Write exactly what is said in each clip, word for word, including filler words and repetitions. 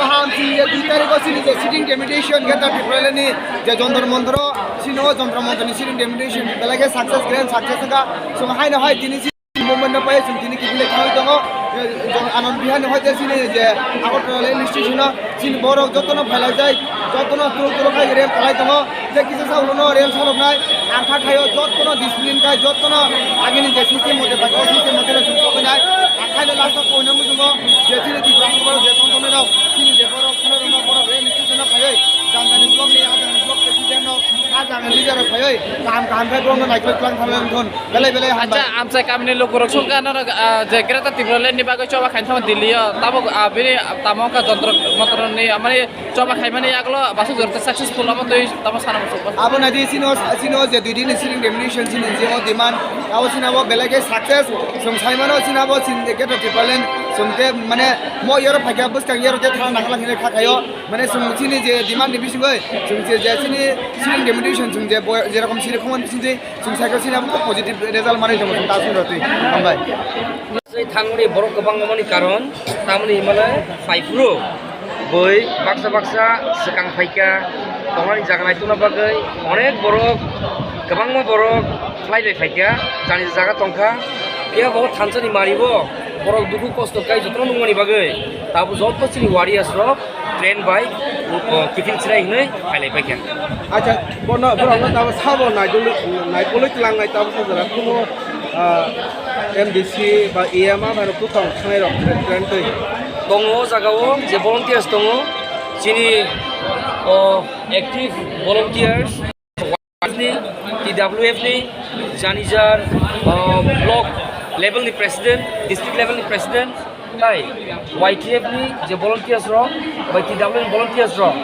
Kaham chini je dui tarikh o chini je sitting deputation Greater Tipraland ni je Jantar Mantar o chini o Jantar Mantar ni sitting deputation belai khe success, grand success wngkha. Chwng haino hai tini si movement no pai chwng tini kiphilwi thangwi tongo. Jong Anand Vihar ni hoi je chini je Agartala railway station o chini borok jotono phailajak, jotono turo turo khai rem kalai tongo. Je kisa sa ulo no rem salok nai, ang kha thaio jotono discipline khai, jotono agini je system mote bai, o system mote no chwng sokoi nai. Ang khaino last o koina muchungo je chini Tripura borok je tong tongnai rok, chini je borok khna rok no borok rem station o phaioi, jani jani block ni, a jani block president no, a jani leader rok phaioi, kaham kaham khai borok no naikolwi twlang thangwi wng thun. Belai belai hambai. Acha, amchai kamini lukurok songkha norok, ah, je Greater Tipraland ni bagwi choba khaina thangma Delhi o, tabuk, ah, bini tamo wngkha Jantar Mantar ni, amani choba khaimani yagulo basuk jorta successful omo twi tamo sana muchungo. Abo naidi chini o, chini o je dui din ni sitting deputation chini je o demand, abo chini abo belai khe success, chwng sai mano chini abo chini Greater Tipraland, chwng khe mane mo yoro phaikha bwskang yoro khe thana nangla hinwi kha khaio, mane chwng chini je demand ni bisingoi, chwng je, je chini sitting deputation chwng je bo-, je rokom siri khumani bisingtwi, Chwng cycle sini abo positive result manwi tongo, chwng ta swi rw twi. Hambai. Tei thangmani borok kwbang wngmani karon tamoni hwnmale phai phuru bui baksa baksa swkang phaikha, tongnani jaga naitokna bagwi onek borok, kwbangma borok flight bai phaikha, jani jaga tongkha. Phiya bo thansani mario borok dukhu kosto khai jotono nungmani bagwi tabuk joto chini warriors rok train bai, o, tiffin chwrai hwnwi phailai paikha. Acha, bono, borokno tabuk sabo naidulwi, naipolwi tlangnai tabuk sajora kuno, ah, M D C ba E M A bai rok bwkhao thangnai rok train twi. Tongo o jaga o je volunteers tongo, chini, o, active volunteers. Ni, T W F ni, jani jar, ah, block level ni president, district level ni president, tai Y T F ni je volunteers rok, bai T W ni volunteers rok,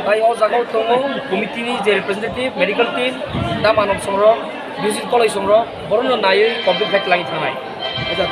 tai o jaga o tongo committee ni je representative, medical team, da manok song rok, music college song rok, borok no naiwi complete khe twlangwi thangnai. Acha,